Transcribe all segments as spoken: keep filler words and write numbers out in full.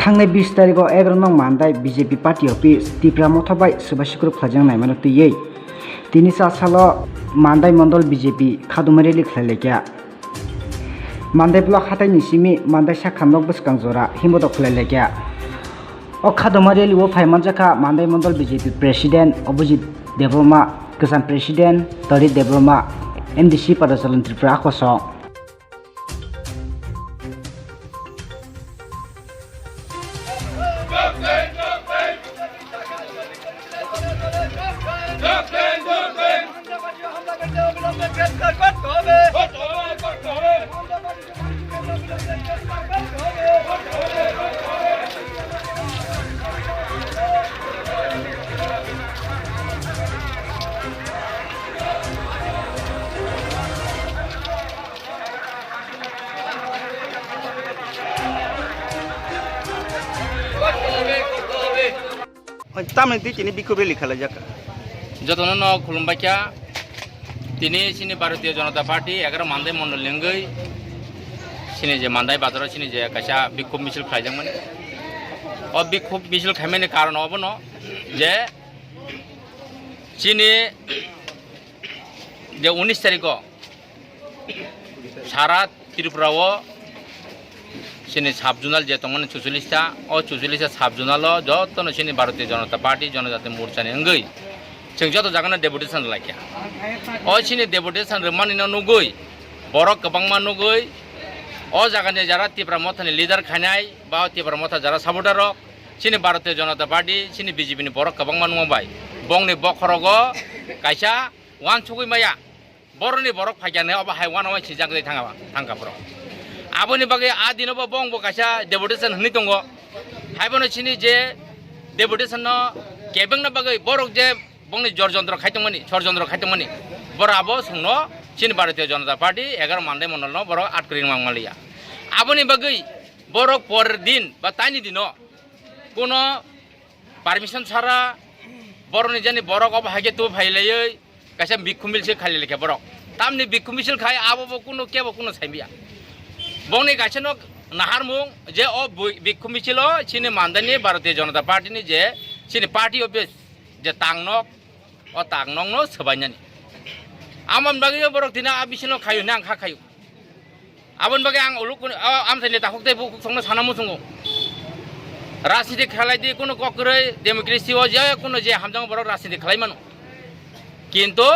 Thangnai bis tarikh o egaroh nong Mandai B J P party office Tipra Motha bai swbai swkrwk khlaijak naimano twiwi tini cha salo Mandai Mondol B J P khaduma rally khlai laikha. Mandai block hatai ni simi Mandai sakha nok bwskang jora himbodo khlai laikha. O khaduma rally o phai manjakha Mandai Mondol B J P president Abhijit Debbarma, kwcham president Torit Debbarma, M D C Padachalon Tripura akosong. Tamni twi tini bikhub rally khalaijak. Jotono no khulumbaikha. Tini chini Bharatiya Janata Party egaroh Mandai Mondol ni wngwi chini je Mandai bazaro chini je kaisa bikhub misil khlaijakmani. O bikhub misil khaimani karon obono je chini je unis tarikh o sara Tripura o chini sub zonal je tongmani chuchullis ta, o chuchullis ta sub zonal o jotono chini Bharatiya Janata Party, Janajati Morcha ni wngwi chwng joto jaga no deputation rwlaikha. O chini deputation rwmani no nugwi borok kwbangma nugwi o jaga ni jara Tipra Motha ni leader khainai ba Tipra Motha jara supporter rok chini Bharatiya Janata Party, chini B J P ni borok kwbangma nungma bai bongni bokhorogo kaisa uansugwi maya. Boroni borok phaikya ne obo hai uanama sijak de thanga, thangka borok. Aboni bagwi a dino bo bong bo kaisa deputation hwnwi tongo. Haibono chini je deputation no kebengna bagwi borok je bongni jor jontro khai tongmani, sor jontro khai tongmani. Borok abo songno chini Bharatiya Janata Party egaroh Mandai Mondol no borok atkring mang maliya. Aboni bagwi borok por din ba taini dino kuno permission sara borokni jani borok obo hai khe tu phai laiwi kaisa bikhu misil khai lai khe borok. Tamni bikhu misil khai abo bo kuno kebo kuno sai maya. Bongni kaisa no naharmung je o bui-, bikhu misil o chini Mandai ni Bharatiya Janata Party ni je chini party office je tangnok o tangnok no swbainani. Amon bagwi borok tini a bisingo khayu nang kha khayu. Aboni bagwi ang uluk kunu, o, amchaini takhuk tei bukhuk songno sana muchungo. Rajniti khlai di, kunu kok kwrwi, democracy o je kunu je hamjang borok rajniti khlai mano. Kintu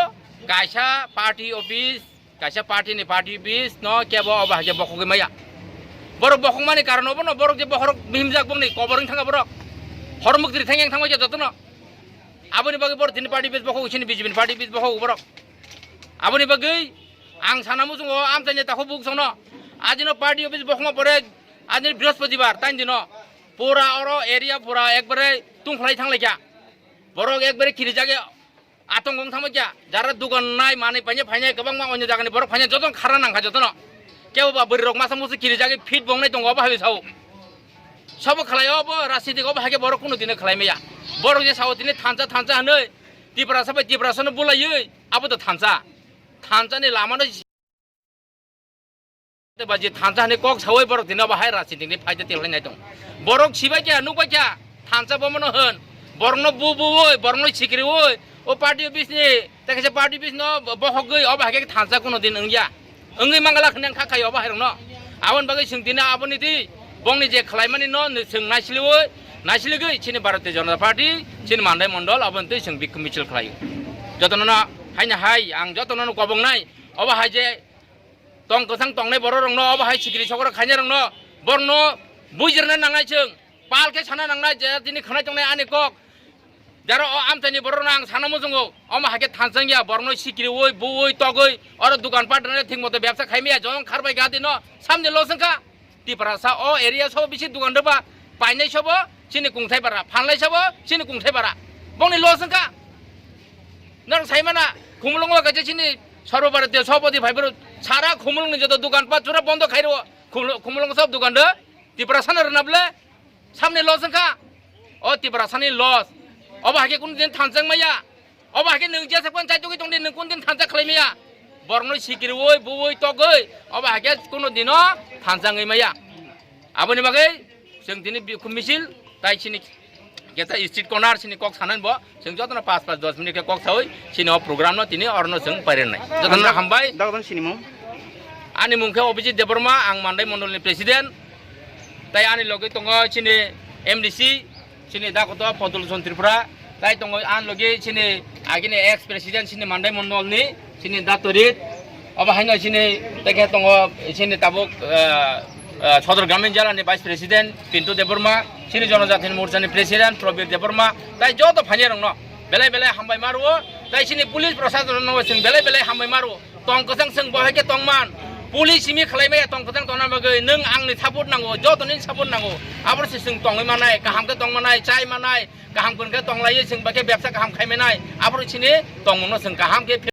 kaisa party office, kaisa party ni party office no kebo obo hai khe bokhogwi maya. Borok bokhokmani karon obono borok je bokhorok himjak bongni kobor wng thangkha borok. Hormukti thang yang thangbai khe jotono. Aboni bagwi borok tini party office bokhok, chini B J P ni party office bokhok borok. Aboni bagwi ang sana muchungo amchaini takhuk bukhuk songno. Ajino party office bokhokma pore ajino Brihospatibar taini dino pura oro area pura ekbare tungkhlai thanglaikha. Borok ekbare kirijagwi atong wng thangbaikha. Jara dugan nai manwi painai phainai kwbangma onyo jagani borok phainai jotono khara nangkha jotono. Kebo ba bwrwi rok masa musu kirijagwi fit bongnai tongo obo hai sao. Sabo khlai obo rajniti obo hai khe borok kunu dino khlai maya. Borok je sao tini thansa thansa hwnwi Tiprasa bai Tiprasano bulaiwi abo to thansa. Thansani lamano ba je thansa hwnwi kok sawi borok tini obo hai rajniti ni phaida tilai nai tong. Borok sibai kya nukbai kya thansa bomono hwn. Borokno bu buwi, borokno sikriwi, o party office ni, tei kaisa party office no bohogwi obo hai khe thansa kuno din wngya. Wngwi mangala khwnwi ang kha khaio obo hai rokno. Aboni bagwi chwng tini aboni twi bongni je khlaimani no chwng naisiliwi, naisiligwi chini Bharatiya Janata Party, chini Mandai Mondol aboni twi chwng bikhu misil khlaio. Jotono no haino hai ang jotono no kobongnai obo hai je tong kwthang tongnai borok rokno obo hai sikiri sokro khainai rokno borokno bujirna nangnai chwng pal khe sana nangnai je tini khwnai tongnai ani kok. Jaro o amchaini borokno ang sana muchungo, omo hai khe thansa wngya, borokno sikriwi, buwi, togwi, oro dukan pat rwna thik moto bebsa khai maya, jong kharbai gadi no, samni loss wngkha. Tiprasa o area so bisi dukan rwba, painai sobo chini kungthai bara, phalnai sobo chini kungthai bara. Bongni loss wngkha. Norok sai mana, Khumulwngo kaisa chini Sarva Bharatiya Sabhapati phaiphuru sara Khumulwngni joto dukan pat jora bondo khai rwo. Khumul-, Khumulwngo sob dukan rw, Tiprasano rwna bwle. Samni loss wngkha. O Tiprasani loss. Obo hai khe kunu din thansa wng maya. Obo hai khe nwng jesa kwan chai tugwi tongdi, nwng kunu din thansa khlai maya. Borokno sikirwi, buwi, togwi. Obo hai khe kunu dino thansa wngwi maya. Aboni bagwi Chwng tini bikhu misil, tai chini keta street corner chini kok sanai bo, chwng jotono pas pas dos minute khe kok sawi chini o program no tini orno chwng pairennai. Jotono hambai. Dagdan sinimung. Ani mung khe Abhijit Debbarma, ang Mandai Mondol ni president. Tai ani logi tongo chini M D C, chini dakoto Padul Chand Tripura. Tai tongo ani logi chini agini ex president chini Mandai Mondol ni, chini Datorit. Obo haino chini tekhe tongo chini tabuk, eh, eh, Sodor Gramin Jala ni vice president Pintu Debbarma, chini Jonojati Morcha ni president Prabir Debbarma. Tai joto phainai rokno belai belai hambai ma rwo. Tai chini police proshasonno chwng belai belai hambai ma rwo. Tong kwchang chwng bo hai khe tong man. Police simi khlai maya tong kwchang tongna bagwi nwng angni support nango, joto ni support nango. Aboro se chwng tongwi manai, kaham khe tong manai, chai manai, kaham kun khe tong laiwi chwng ba khe bebsa kaham khai manai. Aboro chini tongmung no chwng kaham khe